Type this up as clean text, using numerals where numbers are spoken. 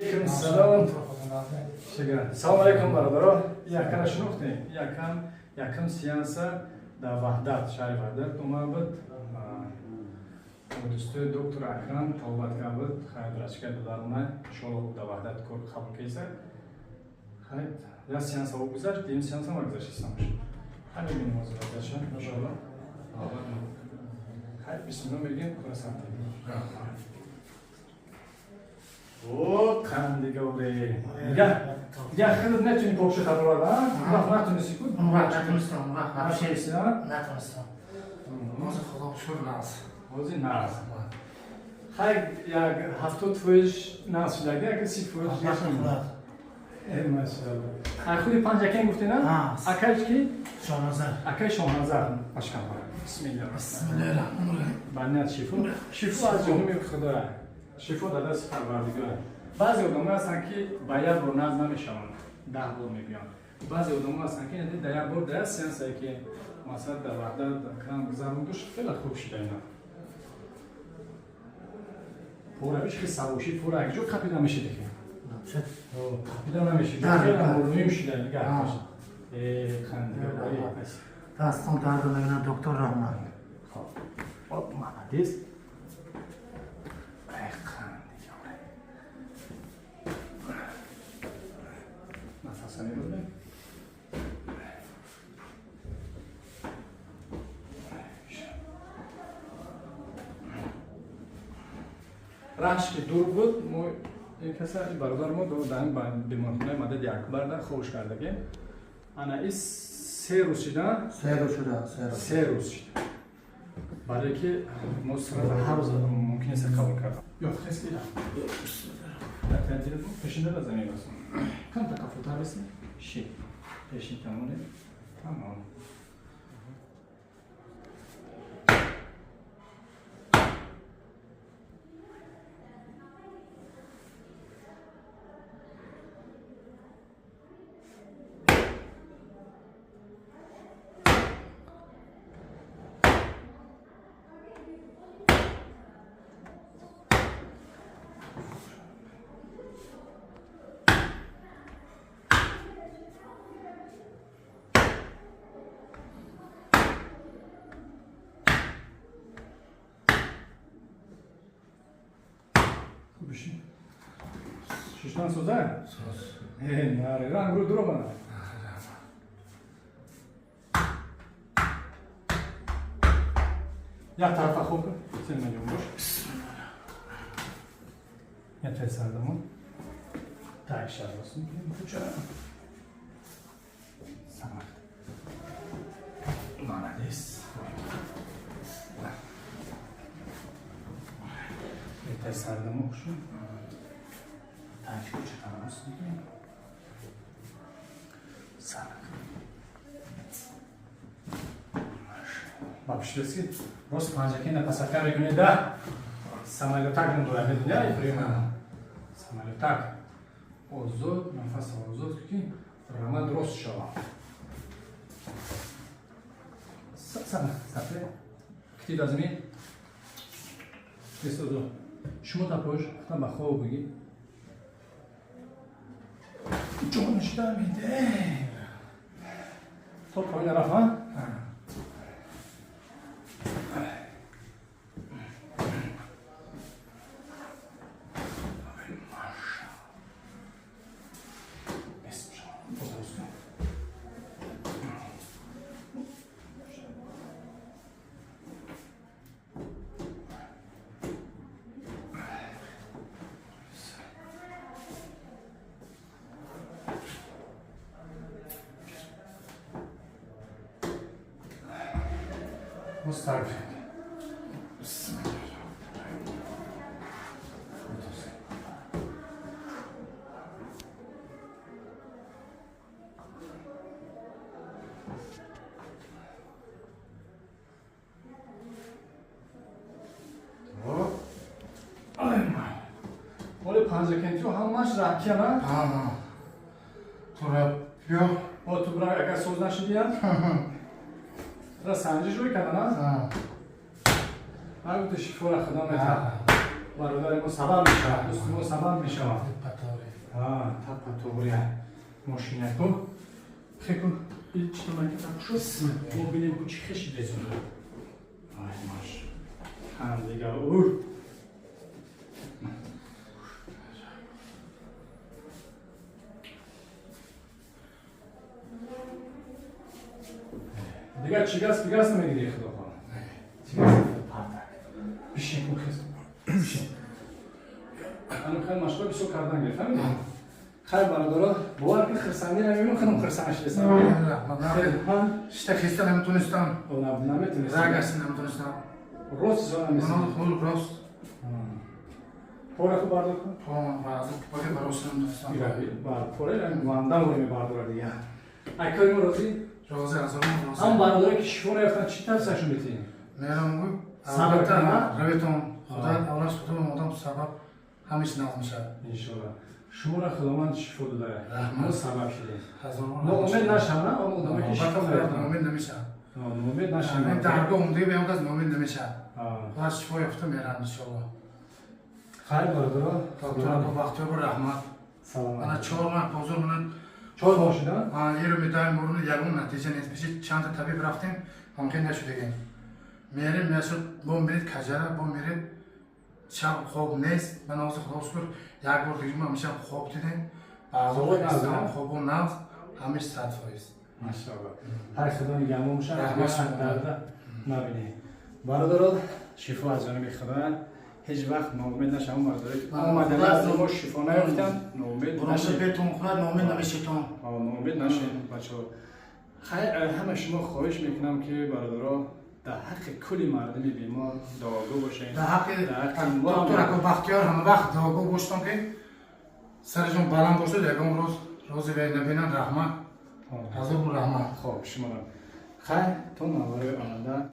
Алейкум салом. Салом алейкум, бародаро. Якана шинохтем. Якам сеанса дар Ваҳдат, шаҳри Ваҳдат омада буд. Дӯстои доктор Акрам табобат карда буд. Хайр, врачка додарона, иншоалло, дар Ваҳдат кор қабул кеса. Хайр, як сеанс ав гузашт, дуюм сеанс ҳам гузашт самаш. Хайр, мебинем ҳозир вазъиятша, иншоалло. Хайр, бисмилло мегӯем, кора сар. О, қандиговре. Дига худат метавонӣ покша табобат, а? Вақт натонисти ку? Он вақт натонистам, он вақт вообще Натонисти, а? Натонистам. Ҳозир, Худо шукр, нағз. Ҳозир нағз. Хайр, як 70% нағз шудаги, як 30%. Худо. Э, машаалло. Ай худи Панҷакен гуфтӣ, на? Ҳа. Акаи ки? Шоҳназар. Акаи Шоҳназар. Башкам. Бисмиллоҳ. Бисмиллоҳи раҳмони раҳим. Ба ният шифо. Шифо аз ҷониби Худоя. Шифо дар дасти Парвардигора. Баъзе одамо ҳастанд, ки ба як бор нағз намешаванд, 10 бор мебиёнд. Баъзе одамо ҳастанд, ки дар як бор, дар як сеансае, ки масалан дар Ваҳдат Акрам гузарондуш, хеле хуб шида. Ина поравиш хел савоши пора якҷо қапида мешида ки қапида намешида, хеле мулоим шида нигаҳ. Э, қандиговари. Дастон дард мекунад, доктор, раҳмат. Хоб, молодец. Ай, қандиговари. Нафаса мебурем. Рашки дур буд. Мо ин каса, ин бародар мо дар ин беморхонаи Мадади Акбар да ховш кардагем. Ана ин 3 рӯз шида. 3 рӯз шуда, 3 рӯз. 3 рӯз шида, барое ки мо сразу ҳар рӯз мумкин нест қабул кардам. Ё хес ки пешинда ба замин басон, камта қафотар беси, ши пешин. Тамоне, тамом. Хуб, бишин. Шиштан соза? Соз. Э, наре, ранг рӯ дуро мана. Як тарафа хоб кун, сен миллион бош. Я тай сардамон. Так, шарбасын. Куча. Самак. Молодец. Тай сардамон хушу. Так, куча тарасын. Самак. Бабшилески, рост Панҷакена посадка мекунед, да? Самолётак ном дорад, медуни, ай приёма. Самолётак. Озод, нафас озод ки рамад рост шава. Сама, сапе. Кити дазми. Бисозо. Шумо тапош, хта ба хоб биги. Ҷон шуда миде. То поин рафт, ҳа? Мустарф. Оли Панҷакентиё ҳамаш раҳкияна? Тура биё. О, ту бира, агар соз нашидия? Ра санҷиш рӯй кардана? Ҳар гуфта, шифора Худо метавад. Бародари мо сабаб мешавад, дӯсти мо сабаб мешавад. Тапа туғрия мошинаку хеку читамаки тапшуд, мо бинем ку чӣ хеши безона. Ай маш ҳам дига ур. Дига чӣ газ пигаз намегири, худохоҳ, чӣ газ партак. Бишин ку, хез, бишин. Ана хел машқҳо бисёр кардан гирифт, фаҳмидӣ? Хайр, бародаро, бовар кун, хирсандӣ намебинам, худам хирсанд шудесам. Шита хиста наметонистам. Наметонистам. Рагашта наметонистам. Рост зо намесидӣ. Хул рост. Пора хуб бардор кун. Пора барост наметонистам. Пора вандам рӯ мебардора дига. Акои мо розӣ? Розӣ, аз он розӣ. Ҳам бародаре ки шифо наёфтанд, чӣ тавсияшон метиҳӣ? Мерам гӯ. Сабр кунад? Раветон. Худо аввалаш худо одам сабаб ҳамиш нағз мешавад. Иншоалло. Шуморо Худованд шифо додаа. Раҳмат. Мо сабаб шудем. Ҳазорон. Ноумед нашаванд, он одаме ки шифо наёфтанд. Ноумед намешавад. Ноумед нашаванд. Даргоҳ омдаги ба кас ноумед намешавад. Худо шифо ёфта мерам, иншоалло. Хайр, бародаро. Доктор Бахтиёр, раҳмат. Саломат. Ана 4 моҳ бозор мана. 4 моҳ шуда? Еру медаем мурун, ягон натиҷа нест. Пеши чандта табиб рафтем, ҳамхел нашудагем. Мерем, нашуд, бо меред каҷара, бо меред, шаб хоб нест. Ман ҳозир, худо шукр, як бор дига ҳамешам хоб дидем. Хобо нағз, ҳамеш 100%. Машаалло. Ҳар худо нигаҳбон бошад, дарда набинӣ. Бародаро, шифо аз ҷониби худо, ҳеҷ вақт ноумед нашавам. Бародаре ки омадани аз мо шифо наёфтанд, ноумед нашед. Бетон хӯрад, ноумед намешитон. Ноумед нашед, бачаҳо. Хайр, ҳама шумо хоҳиш мекунам ки, бародаро, дар ҳаққи кулли мардуми бемор дуогӯ бошед. Дар ҳаққи доктор ако Бахтиёр ҳама вақт дуогӯ боштам, ки сарашон баланд бошад, ягон рӯз рози вай набинанд. Раҳмат, ҳазор раҳмат. Хоб, шуморо хайр, то навори оянда.